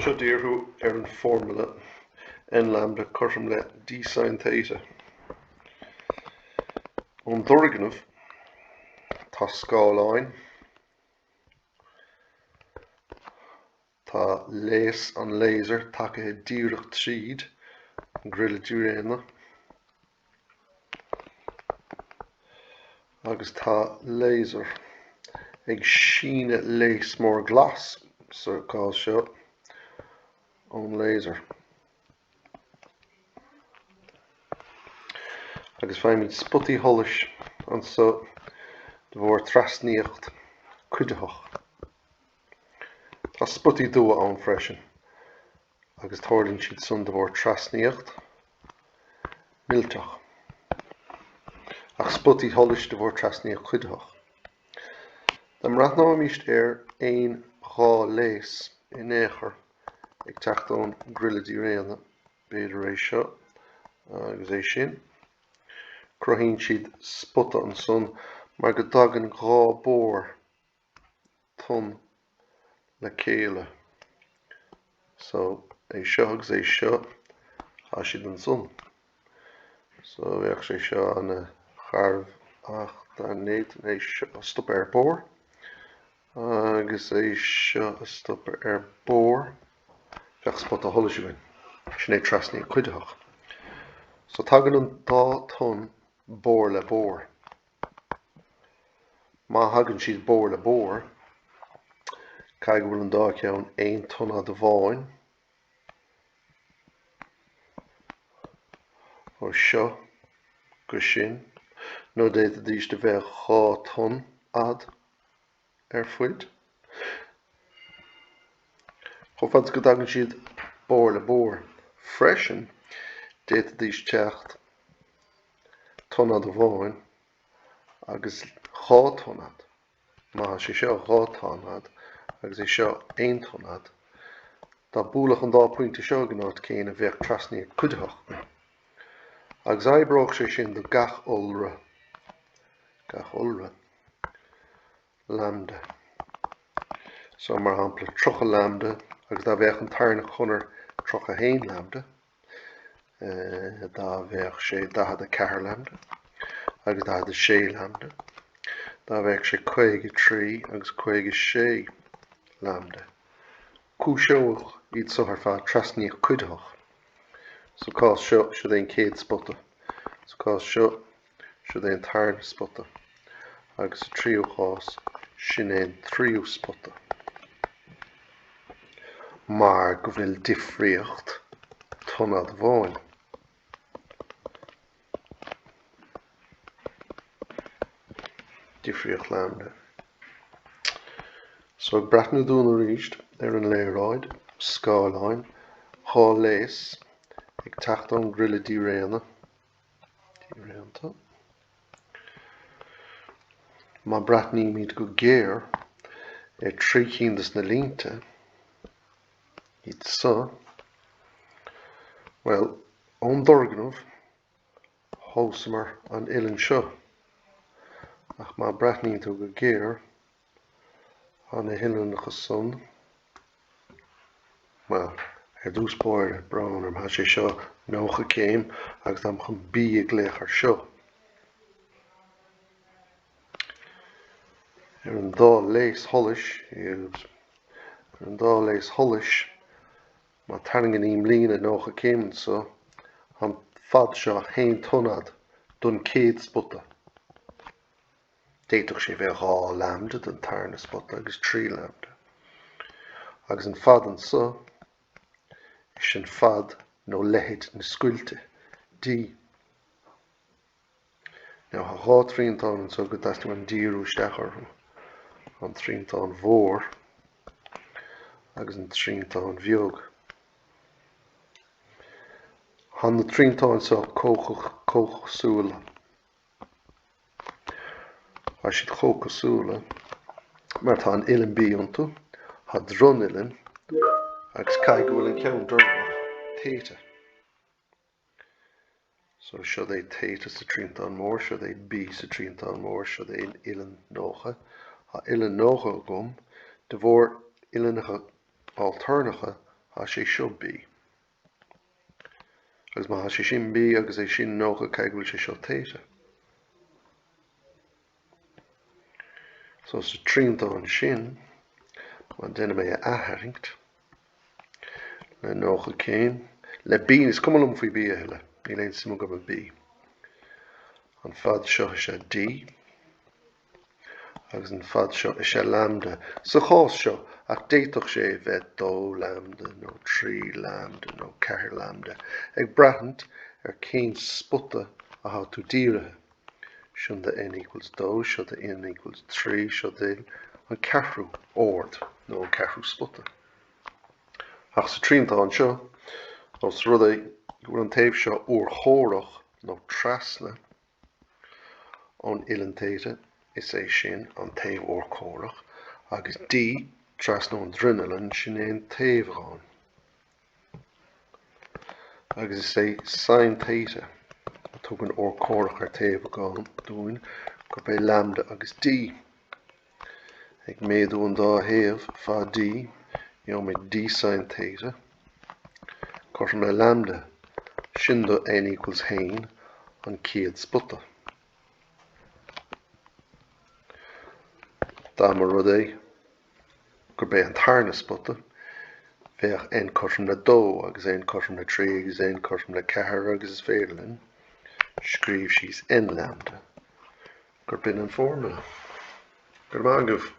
Anseo díriú ar an formula n lambda cothrom le d sin theta. Ón dturgnamh, tá scáileáin, tá léas an léasair tagaithe díreach tríd an grille díraonadh. Agus tá léasar ag síneadh léas mór glas sa gcás seo ón léasar. Agus faighimid spotaí solais anseo de bharr trasnaíocht cuiditheach. Tá spotaí dubha ann freisin. agus tarlaíonn siad san de bharr trasnaíocht millteach, ach spotaí solais de bharr trasnaíocht chuiditheach. Dá mbreathnóimíst ar aon dhá léas in aon chor ag teacht ón grille díraonadh, b'fhéidir é seo agus é sin, cruthaíonn siad spota ansan mar go dtagann dhá bharr tonn le chéile. So, é seo agus é seo, tá siad ansan. So, bheadh sé seo ana-gharbh ach dá ndéanfainn é seo a stopadh ar bord agus é seo a stopadh ar bord, bheadh spota solais againn. Sin é trasnaíocht chuiditheach. So, tagann an dá tonn bord le bord. Má thagann siad bord le bord, caithfidh go bhfuil an dá cheann aon tonnfhad amháin ó seo go sin, nó d'fhéadfaidís a bheith 2 tonnfhad ar fuid. Chomh fada is go dtagann siad bord le bord freisin, d'fhéadfaidís teacht tonnfhad amháin agus 2 tonnfhad. Má tá sé seo 2 tonnfhad agus é seo 1 tonnfhad, dá mbuailfeadh an dá phointe seo ag an áit céanna bheadh trasnaíocht cuiditheach ann. Agus oibreodh sé sin do gach iolra, gach iolra lambda. So mar shampla 30 lambda agus dá bheadh an tarna chonair 31 lambda, dá bheadh sé 44 lambda agus 46 lambda, dá bheadh sé 53 agus 56 lambda. Cúiseodh iad so ar fad trasnaíocht cuiditheach. Sa cás seo, siod é an chéad spota. Sa cás seo, siod é an tarna spota. Agus sa tríú chás, sin é an tríú spota. Mar go bhfuil difríocht tonnfhad amháin. Difríocht lambda. So ag breathnú dúinn arís ar an léaráid, scáileáin, dhá léas ag teacht ón grille díraonadh, díraonta. Má breathnaímid go géar ar thrí cinn de na línte, iad so, bhuel, ón dturgnamh, thomhaiseamar an uillinn seo. Ach má breathnaíonn tú go géar, tá na huillinneacha san, bhuel, ar dtús báire, brón orm, tá sé seo 90 céim agus táim chun B a ghlaoch air seo. Ar an dá léas solais, ar an dá léas solais, má tarraingím líne 90 céim anseo, tá an fad seo 1 tonnfhad don chéad spota. D'fhéadfadh sé bheith 2 lambda don tarna spota agus 3 lambda. Agus an fad anso, is sin fad nó leithead na scoilte, D. Now tá dhá triantán anso go dteastaíonn uaim díriú isteach orthu, an triantán mhór agus an triantán bheag. Tá na triantáin seo comhchosúil. Tá siad chomh cosúla mar tá an uillinn B iontu, tá dronuillinn agus caithfidh go bhfuil an ceann deireanach theta. So siod é theta sa triantán mór, siod é B sa triantán mór, siod é an uillinn 90. Tá uillinn 90 agam de bharr uillinneacha ailtéarnacha. Tá sé seo B. Agus má tá sé sin B agus é sin 90, caithfidh go bhfuil sé seo theta. So sa triantán sin, má déanaim é a aththarraingt le 90 céim, le B, is cuma liom faoi B a thuilleadh, níl aon suim agam i B. An fad seo is ea D. agus an fad seo is ea lambda sa chás seo, ach d'fhéadfadh sé bheith 2 lambda nó 3 lambda nó 4 lambda, ag braithint ar cén spota athá tú dírithe. Sin do n equals 2, seo do n equals 3, seo do an ceathrú ord nó an ceathrú spota. Ach sa triantán seo, ós rud é go bhfuil an taobh seo urchomhaireach nó trasna, ón uillinn theta, is é sin an taobh urchomhaireach, agus D trasna ón dronuilleann, sin é an taobhagán. Agus is é sin theta a tugann urchomhaireach ar taobhagán dúinn, gurb é lambda agus D. Ag méadú an dá thaobh fá D, gheobhaimid D sin theta cothrom le lambda, sin do n equals 1, an chéad spota. Dá mba rud é gurb é an tarna spota, bheadh n cothrom le 2 agus n cothrom le 3 agus n cothrom le 4 agus is féidir linn scríobh síos n lambda gurb in an formula. Go raibh maith agaibh.